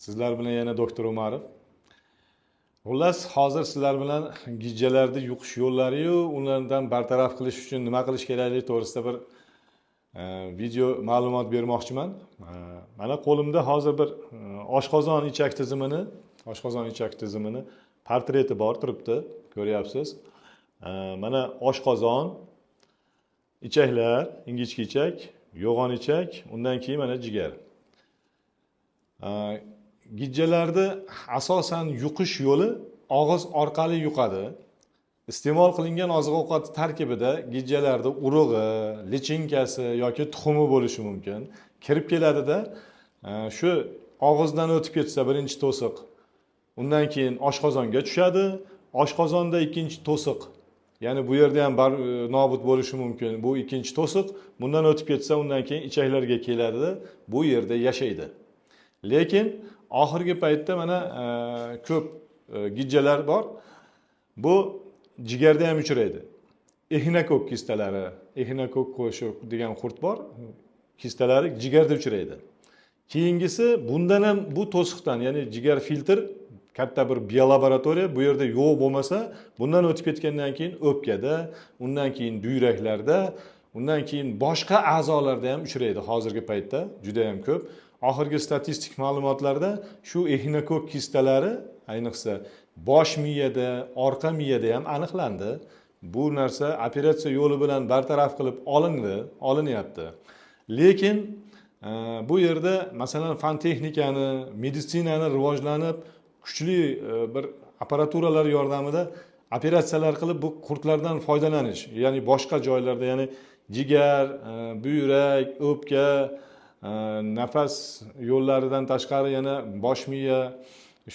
Sizlar bilan yana doktor Umarov. Xullas, hozir sizlar bilan gijjalarni yuqish yo'llari-yu, ulardan bartaraf qilish uchun nima qilish kerakligi to'g'risida bir video ma'lumot bermoqchiman. Mana qo'limda hozir bir oshqozon ichak tizimini, oshqozon ichak tizimini portreti bor turibdi, ko'ryapsiz. Mana oshqozon, ichaklar, ingichka ichak, yo'g'on ichak, undan keyin mana jigar. Gijjalarni asosan yuqish yo'li og'iz orqali yuqadi. Iste'mol qilingan oziq-ovqat tarkibida gijjalarni urug'i, lichinkasi yoki tuxumi bo'lishi mumkin. Kirib keladida, shu og'izdan o'tib ketsa birinchi to'siq, undan keyin oshqozonga tushadi. Oshqozonda ikkinchi to'siq, ya'ni bu yerda ham nobud bo'lishi mumkin. Bu ikkinchi to'siq, bundan o'tib ketsa, undan keyin ichaklarga keladi, bu yerda yashaydi. Lekin oxirgi paytda mana ko'p gijjalar bor. Bu jigarda ham uchraydi. Exinokokk kistalari, exinokokk qo'shiq degan qurt bor, kistalari jigarda uchraydi. Keyingisi bundan ham, bu to'siqdan, ya'ni jigar filtr katta bir biolaboratoriya, bu yerda yo'q bo'lmasa, bundan o'tib ketgandan keyin o'pkada, undan keyin buyraklarda, undan keyin boshqa a'zolarda ham uchraydi hozirgi paytda juda ham ko'p. Oxirgi statistik ma'lumotlarda shu exinokokk kistalari ayniqsa bosh miyada, orqa miyada ham aniqlandi. Bu narsa operatsiya yo'li bilan bartaraf qilib olindi, olinyapti. Lekin bu yerda masalan fan texnikani, meditsinani rivojlanib, kuchli bir apparaturalar yordamida operatsiyalar qilib bu qurtlardan foydalanish, ya'ni boshqa joylarda, ya'ni jigar, buyrak, o'pka, nafas yo'llaridan tashqari yana bosh miya,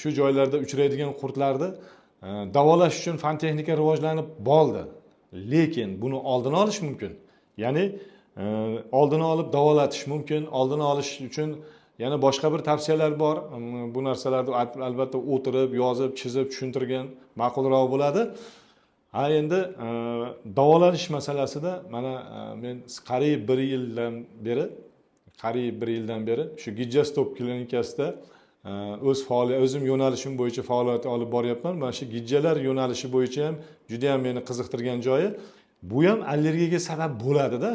shu joylarda uchraydigan qurtlarni davolash uchun fan texnika rivojlanib bo'ldi. Lekin buni oldini olish mumkin. Ya'ni oldini olib davolatish mumkin. Oldini olish uchun yana boshqa bir tavsiyalar bor. Bu narsalarni albatta o'tirib, yozib, chizib tushuntirgan ma'qulroq bo'ladi. Ha, endi davolanish masalasida mana men qariyb bir yildan beri, qariyb bir yildan beri shu Gijja Stop klinikasida o'z faoliyat, o'zim yo'nalishim bo'yicha faoliyat olib boryapman. Mana shu gijjalar yo'nalishi bo'yicha ham juda ham meni qiziqtirgan joyi, bu ham allergiyaga sabab bo'ladida.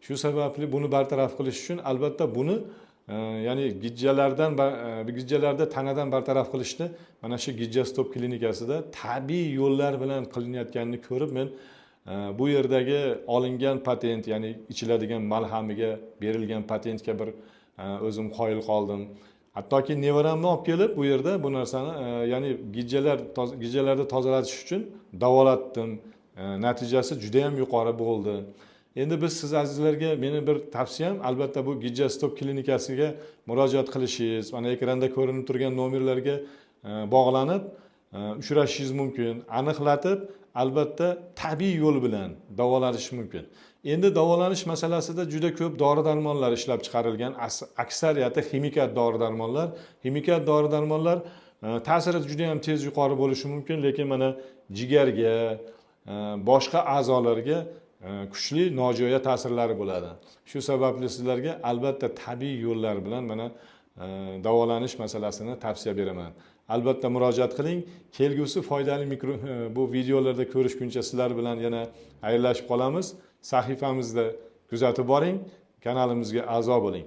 Shu sababli buni bartaraf qilish uchun albatta buni ya'ni gijjalardan gijjalarda tanadan bartaraf qilishni mana shu Gijja Stop klinikasida tabiiy yo'llar bilan qilinayotganini ko'rib, men bu yerdagi olingan patent, ya'ni ichiladigan malhamiga berilgan patentga bir o'zim qoyil qoldim. Hattoki nevaramni olib kelib bu yerda bu narsani, ya'ni gijjalarni tozalatish uchun davolatdim. Natijasi juda ham yuqori bo'ldi. Endi biz siz azizlarga meni bir tavsiyam, albatta bu Gijja Stop klinikasiga murojaat qilishingiz, mana ekranda ko'rinib turgan nomerlarga bog'lanib uchrashishingiz mumkin. Aniqlatib, albatta tabiiy yo'l bilan davolanish mumkin. Endi davolanish masalasida juda ko'p dori-darmonlar ishlab chiqarilgan, aksariyati ximikat dori-darmonlar. Ximikat dori-darmonlar ta'siri juda ham tez yuqori bo'lishi mumkin, lekin mana jigarga, boshqa a'zolarga kuchli nojo'ya ta'sirlari bo'ladi. Shu sababli sizlarga albatta tabiiy yo'llar bilan mana davolanish masalasini tavsiya beraman. Albatta murojaat qiling. Kelgusi foydali bu videolarda ko'rishguncha sizlar bilan yana xayrlashib qolamiz. Sahifamizda kuzatib boring, kanalimizga a'zo bo'ling.